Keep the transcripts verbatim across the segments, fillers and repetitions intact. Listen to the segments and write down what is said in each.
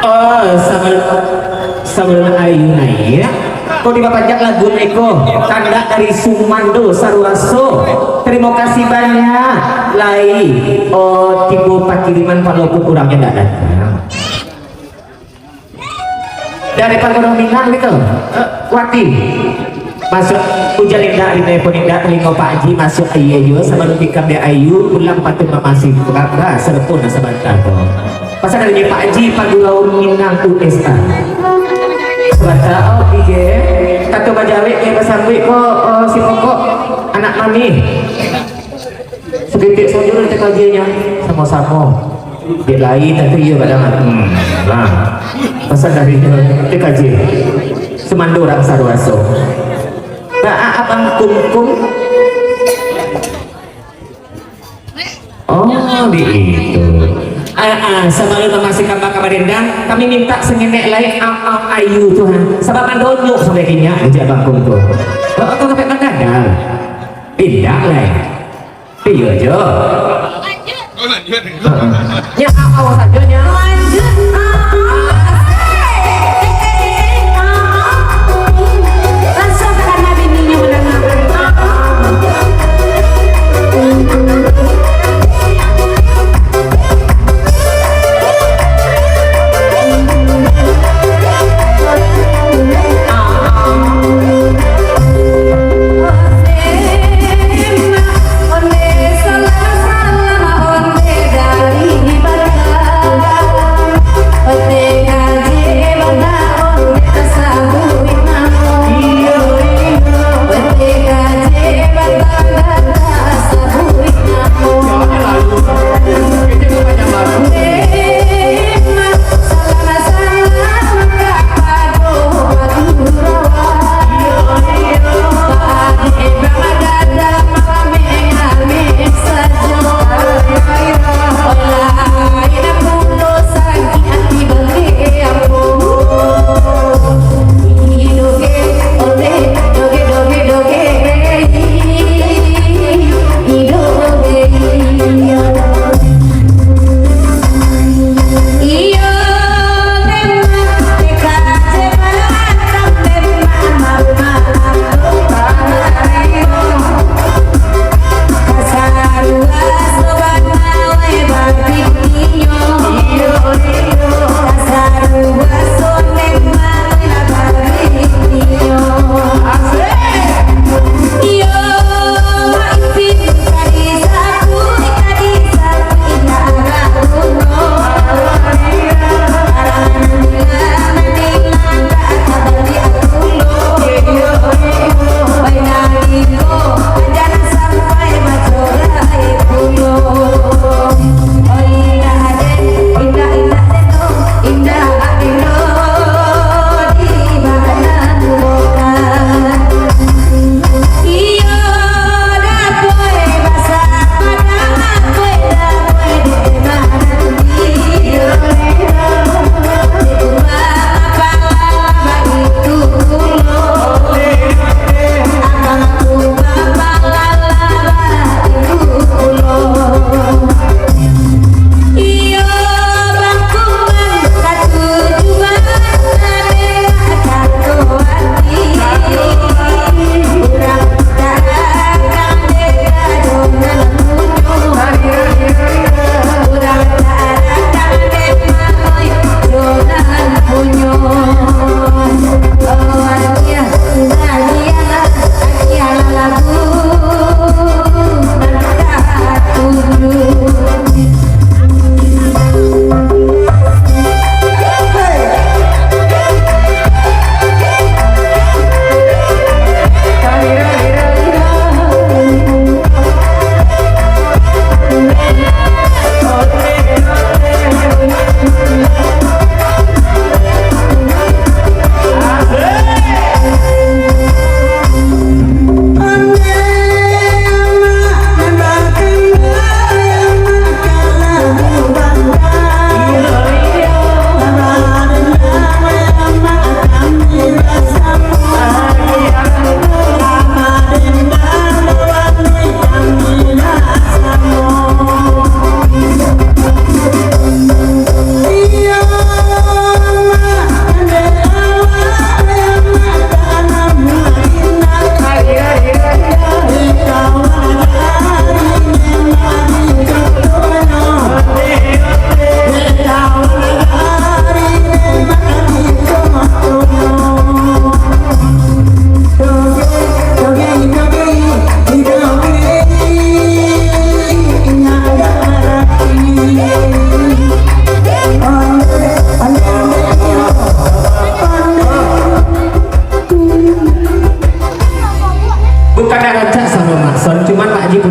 Oh, sabalun, sabalun Ayu naiak, ko dibapanjang lagu niko, kandak dari Sumando Saruaso. Tarimo kasih banyak, lai, oh, tibo pakiriman walaupun urangnyo ndak datang. Dari Pagodoh Minang gitu. Eh, Wati. Masuk ujan indak, rinai pun indak, talingo Pak Haji masuk aia juo, sabalun tikam dek Ayu, pulang patun mamasi, bah, serepun sabanta ko. Pasan dari Pak Haji, Pagodoh Minang U S A. Sabanta, oh, D J. Kato bajawek, eh, basambuik ko, oh, si pokok, anak mami. Saketek sajo lah takajianyo, samo-samo. Dek lai, tapi iyo kadang, hmm, nah. Pasan dari inyo, takaji. Sumando urang Saruaso. Baa Abang Kungkung? Oh, di itu. Ah, ah, sabalun mamasi kamba ka badendang, kami mintak sangenek lai, ah, ah, Ayu tu, ha. Sabab mandonyok sampai kinyak, ujar Abang Kungkung. Oh, kau sampai manggadal. Indak lai. Iyo jo. Lanjut. Heeh. Nya, a-, awas sajo nya. Lanjut. Langsung takana bininyo mandangakan.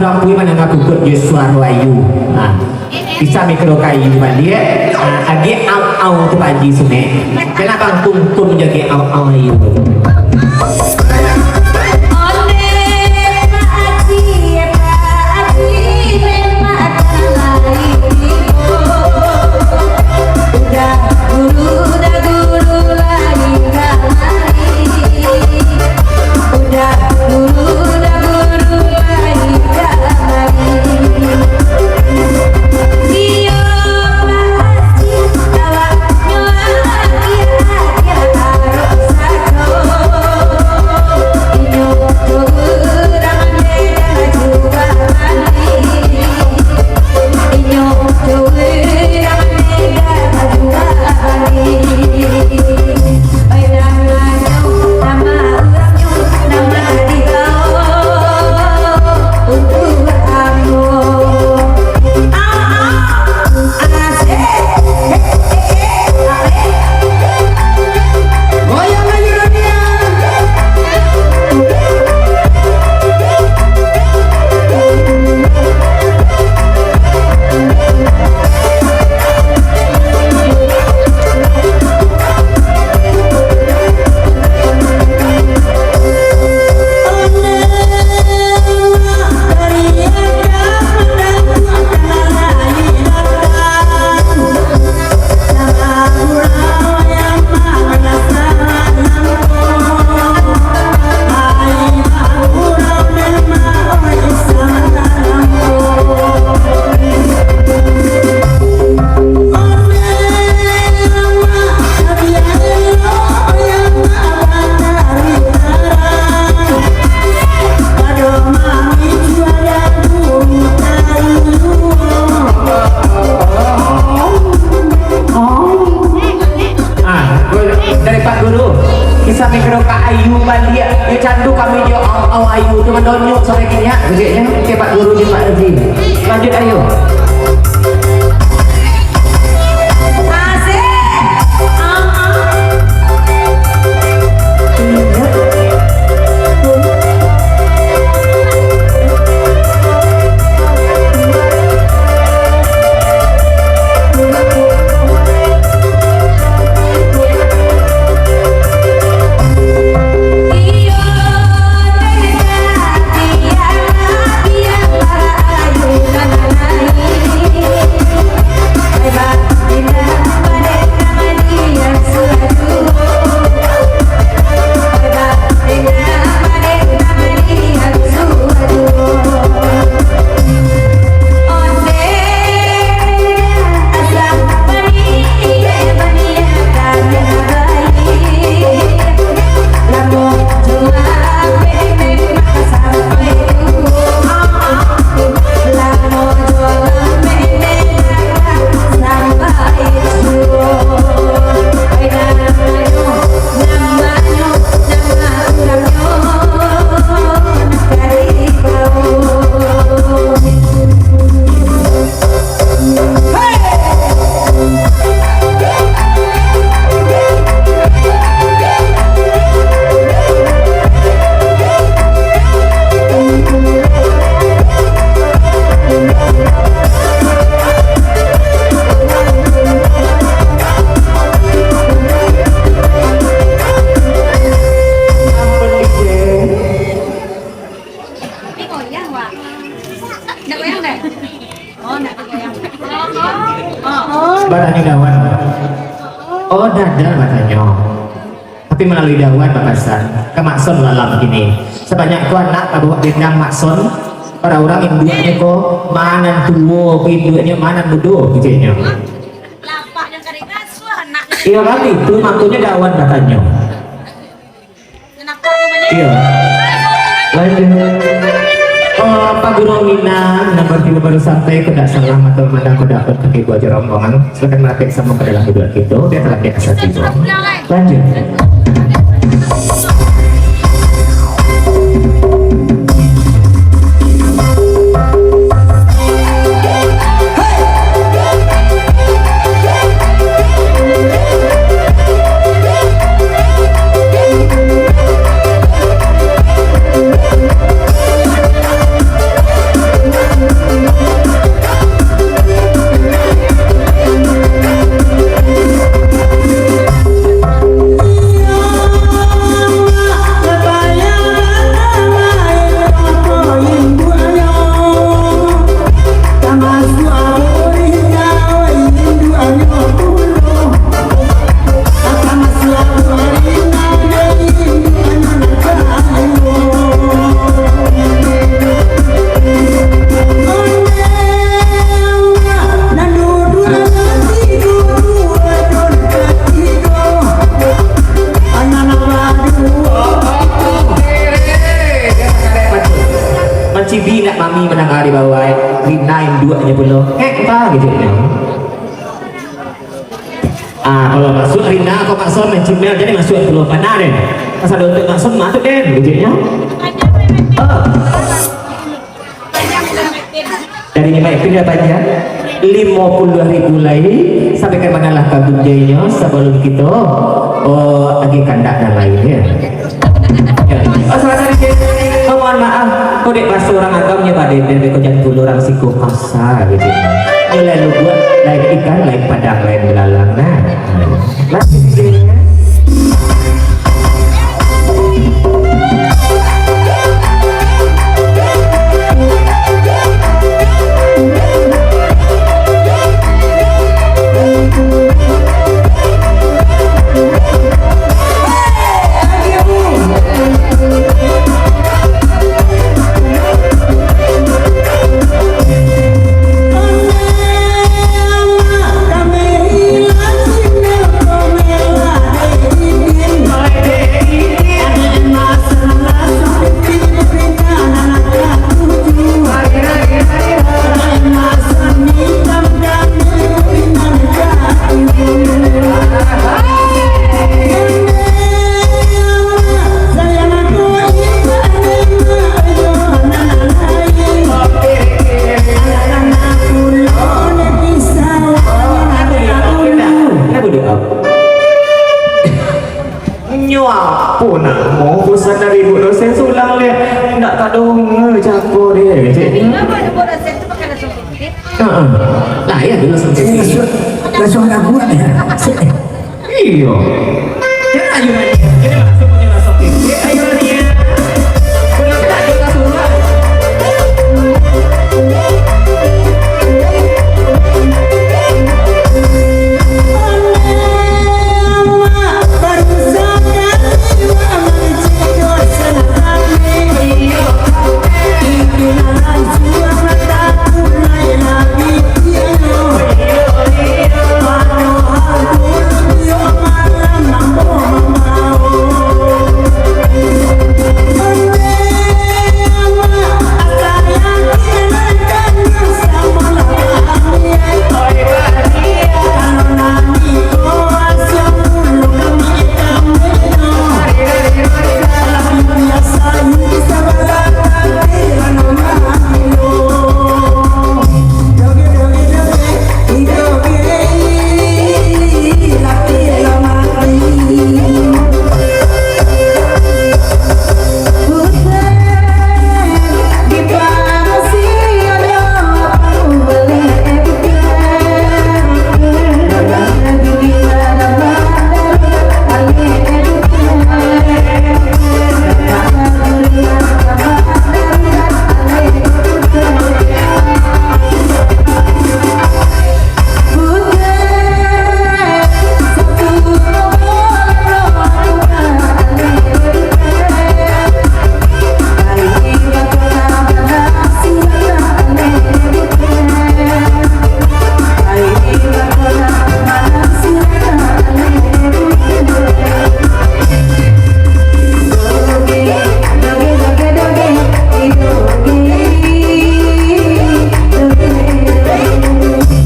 Urang Puri mandanga kukuak jo suaro ayu. Ha. Bisa mikro kayu baliak, ha, agiah au-au tu Pak Haji Sumek. Kena bang tungkun jo agiah au-au ayu. Ah, dari Pak Guru, kisah mikro ka ayu baliak, yo candu kami jo au-au ayu, cuma donyok sampai kini, ya, keceknya, oke, Pak Guru jo Pak Haji. Lanjut, ayo. Batanyo Dawan. Oh, dada batanyo. Tapi malalui Dawan bapasan ka Makson malam kini. Sabanyak ko anak ka bawa dendam Makson, para urang induaknyo ko, ma nan tuo ko induaknyo, ma nan mudo keceknyo. Iyo kan, itu makonyo Dawan batanyo. Iyo. Lanjut. Eh, Pak Guru Minang, nomor tigo baru sampai, ko dak salah atau mandang ko dak kaki buah jerombongan. Silakan merapik samo ka dalam duduk kito, biar terapik asa tigo. Lanjut. Bi nak mami mandanga di bawah, eh. Rina induaknyo pulo. Eh, apa gitu nyo? Ah, kalau masuak Rina, kau maksud mancimel, jadi masuak pulo panah den. Pas ado untuk maksud, masuk den, gitu nyo. Oh. Dari lima itu dia panjang. Limo puluah ribu lai, sampai ka manolah ka gunjainyo sabalun kito, oh, agi kandak nan lain, ya. Ya. Oh, salah satu cewek, oh, mohon maaf, kok dek baso urang Agam nyo badender, dek kok jan pulo urang siko kasar, gitu. Nyo lain lubuak, lain ikan, lain padang, lain belalang, nah. Nah, gitu. Nyo apo namo bosan dari Ibu dosen sulang liak? Ndak tadonga jago deh, kecek. Kenapa ada bola set tu pakai langsung titik? Heeh. Lah, ya, dulu langsung titik. Langsung, langsung ada buat ya. Iyo. Kan ayo nanya. Jadi langsung pakai langsung titik. Ayo nanya. Kenapa tak ada langsung sulang?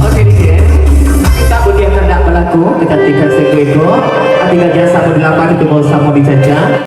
Oke, di sini. Kita budian hendak berlaku, kita tinggal sekueko. Tinggal jasa berdelapan, itu mau sama dicaca.